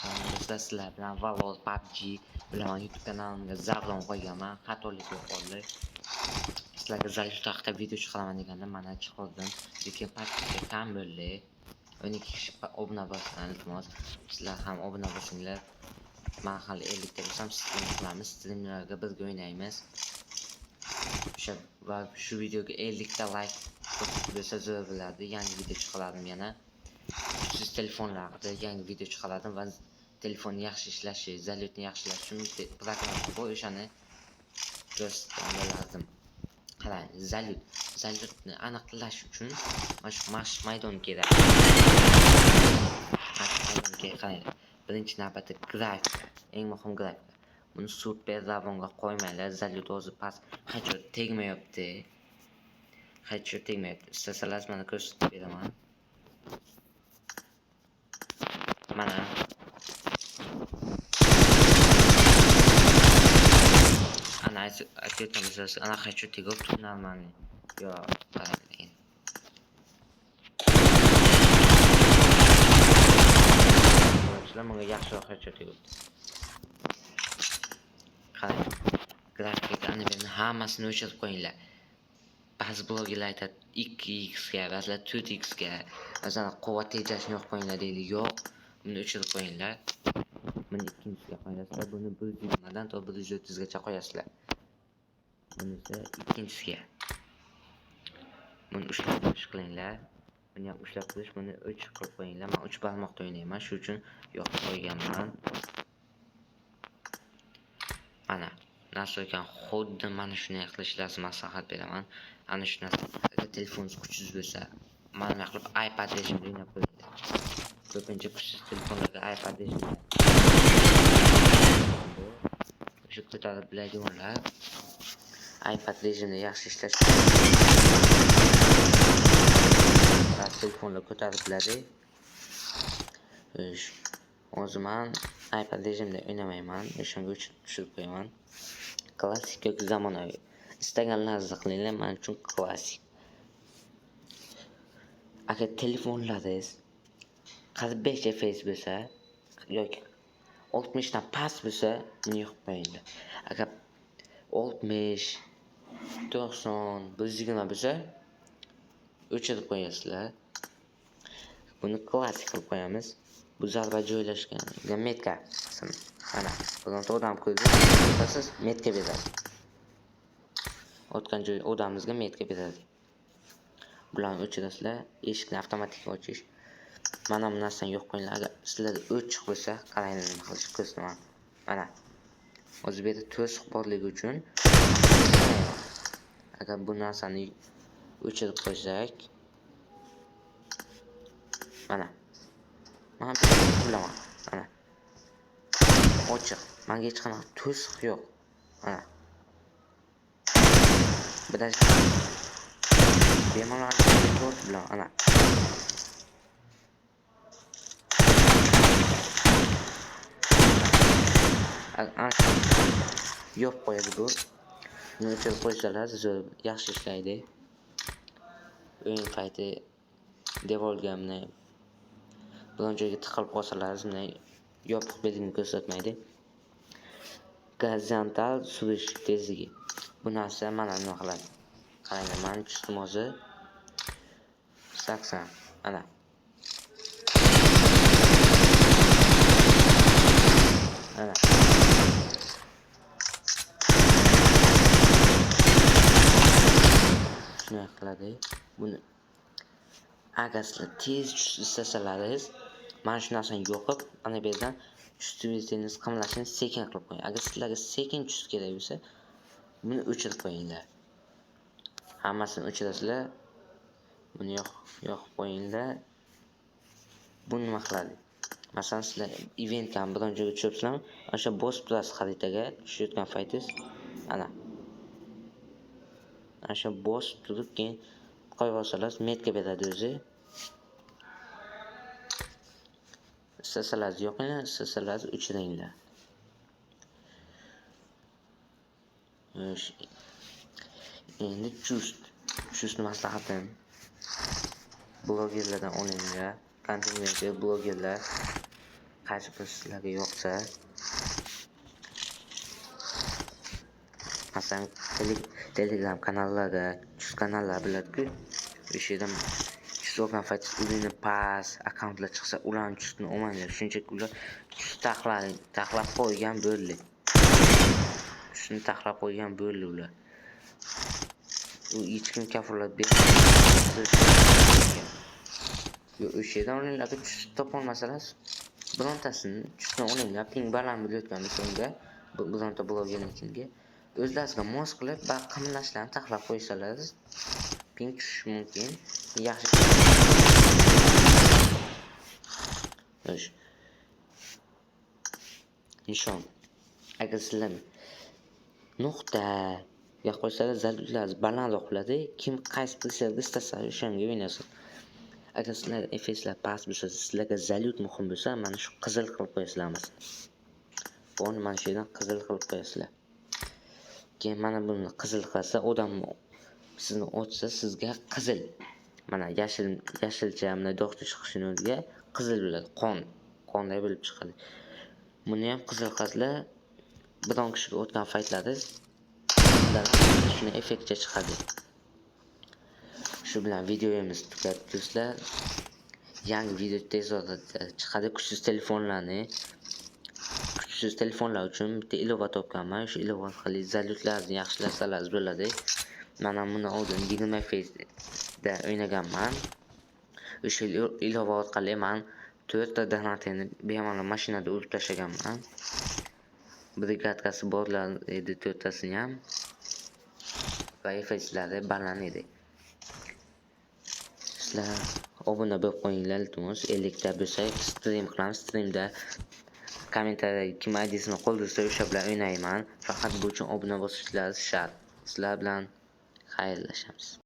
Do'stlar, sizlar bilan Valor PUBG bilan YouTube kanalimga zavron qo'yganman. Xatolik bo'lib qoldi. Sizlarga zalyut haqida video chiqaraman deganda mana chiqardim. Lekin подписка kam bo'ldi. 12 kishi obuna bosgan, iltimos. Sizlar ham obuna bosinglar. Men hali 50 ta bo'lsam stream qilamiz. Streamlarga birga o'ynaymiz. O'sha va shu videoga 50 ta like bo'lsa zo'r bo'ladi. Yangi video chiqardim yana. Kuchsiz telefonlar haqida yangi video chiqardim va telefonni yaxshi ishlashi, zalyutni yaxshilash uchun bitta programma bor, o'shani ko'rsatgan bo'lardim. Qarang, zalyut. Zalyutni aniqlash uchun mana shu mashq maydoni kerak. Mashq maydoni kerak, qaranglar. Birinchi navbatda grafika, eng muhim grafika. Buni super ravonga qo'ymanglar, zalyut o'zi past, headshot tegmayapti. Headshot tegmayapti. Istasalar mana ko'rsatib beraman. Mana ana aytayotgan bo'lsangiz, ana headshot tegib normalniy. Yo, qarang endi. Sizlar bunga yaxshiroq headshot tegibdi. Qarang. Grafikani buni hammasini o'chirib qo'yinglar. Ba'zi blogerlar aytadi 2x ga, ba'zilar 4x ga, masalan, quvvat tejashni yo'q qo'yinglar deydi. Yo'q, buni o'chirib qo'yinglar. Buni ikkinchisiga qo'yasizlar, buni 120 dan to 130 gacha qo'yasizlar. Buni esa ikkinchisiga. Buni ushlab turish qilinglar. Buni ham ushlab turish, buni o'chiq qilib qo'yinglar. Men 3 barmoqda o'ynayman, shu uchun yoqib qo'yganman. Mana narsa ekan, xuddi mana shunday qilish lazim, maslahat beraman. Ana shu narsa. Agar telefoningiz kuchsiz bo'lsa, mana bunday qilib iPad rejimida o'ynab qo'yinglar. Ko'pincha kuchsiz telefonlarda iPad rejimida o'sha ko'tarib biladiganlar iPad rejimida yaxshi ishlash. Ba'zi telefonlar ko'tarib biladi. Xo'sh, hozir man iPad rejimida o'ynamayman, o'shanga o'chirib tushirib qo'yaman. Klassik yoki zamonaviy. Istaganlaringizni qilinglar, men uchun klassik. Agar telefonlaringiz 45 FPS bo'lsa yoki 60 dan past bo'lsa, buni yoqib qo'yinglar. Agar 60, 90, 120 bo'lsa, o'chirib qo'yasizlar. Buni klassik qilib qo'yamiz. Bu zarba joylashgan. Metka. Mana, bironta odam ko'rdi, siz metka beradi. O'tgan joy odamimizga metka beradi. Bularni o'chirasizlar, eshikni avtomatik ochish. Mana bu narsani yo'q qo'yinglar. Agar sizlarda o'chiq bo'lsa, qaranglar nima qilish ko'rsataman. Mana. Hozir bu yerda to'siq borligi uchun agar bu narsani o'chirib qo'ysak, mana. Mana bilaman. Mana. Ochiq. Menga hech qanaqa to'siq yo'q. Mana. Bilash bemalol bilan ana. Ana yo'q qo'yadi bu. Buni o'chirib qo'ysalar zo'r, yaxshi ishlaydi. O'yin payti devorga bunday biron joyga tiqilib qolsalar, bunday yopiq belgini ko'rsatmaydi. Gorizontal surish tezligi. Bu narsa mana nima qiladi. Qaranglar, meni tushdim hozir 80. Ana. Ana. Shunday qiladi. Buni agar sizlar tez tushish istasalaringiz, mana shu narsani yoqib, ana bu yerdan tushishni qimlashini sekin qilib qo'ying. Agar sizlarga sekin tushish kerak bo'lsa, buni o'chirib qo'yinglar. Hammasini o'chirasizlar. Buni yoqib qo'yinglar. Bu nima qiladi? Masalan, sizlar eventga biron joyga tushyapsizlarmi? O'sha bosib turasiz xaritaga tushayotgan paytingiz. Ana. Ana shu bosib turib keyin qo'yib olsangiz, metka beradi o'zi. Istasalar yoqinglar, istasalar o'chiringlar. Xo'sh. Endi chust. Chust maslahatim. Blogerlardan olinglar. Kontent maker blogerlar. Qaysi bir sizlarga yoqsa. Masalan, Telegram kanallarga, chust kanallar biladi-ku. O'sha yerdan chust olgan payt o'zini past akkauntlar chiqsa, ularni chustini olmanglar. Shunchaki ular chust taxlab qo'ygan bo'ldi. Chustini taxlab qo'ygan bo'ldi ular. U hech kim kafolat bermaydi. O'sha yerdan olinglar, chust topolmasalar, birontasini chustini olinglar, ping baland bo'layotgan bo'lsa unga, bironta blogernikiga o'zlariga mos qilib, qimillashlarni taxlab qo'ysalar, ping tushishi mumkin. Yaxshi. Xo'sh. Nishon. Agar sizlar nuqta yoqib qo'ysalar, zalutlar balandroq bo'ladi. Kim qaysi pulslarga istasa, o'shanga o'ynasin. Agar sizlar FPSlar past bo'lsa, sizlarga zalyut muhim bo'lsa, mana shu qizil qilib qo'yasizlar hammasini. Buni mana shu yerdan qizil qilib qo'yasizlar. Keyin mana buni qizil qilsa, odam sizni otsa, sizga qizil. Mana yashil, yashilcha bunday dog'cha chiqishini o'rniga qizil bo'ladi, qon, qonday bo'lib chiqadi. Buni ham qizil qilasizlar, biron kishiga o'tgan paytlaringiz shuni effektcha chiqadi. Shu bilan videomiz tugadi do'stlar. Yangi video tez orada chiqadi. Kuchsiz telefonlarni, kuchsiz telefonlar uchun bitta ilova topganman. Shu ilova orqali zalyutlarni yaxshilasangiz bo'ladi. Mana buni oldin 20 FPSda o'ynaganman. O'sha ilova orqali man 4 ta donatini bemalol mashinada urib tashlaganman. Brigadkasi borlar edi to'rttasini ham. Va FPSlari baland edi. Sizlar obuna bo'lib qo'yinglar, iltimos. 50 ta bo'lsak, stream qilamiz. Streamda kommentariyada kim IDsini qoldirsa, o'sha bilan o'ynayman. Faqat bu uchun obuna bosishlaringiz shart. Sizlar bilan xayrlashamiz.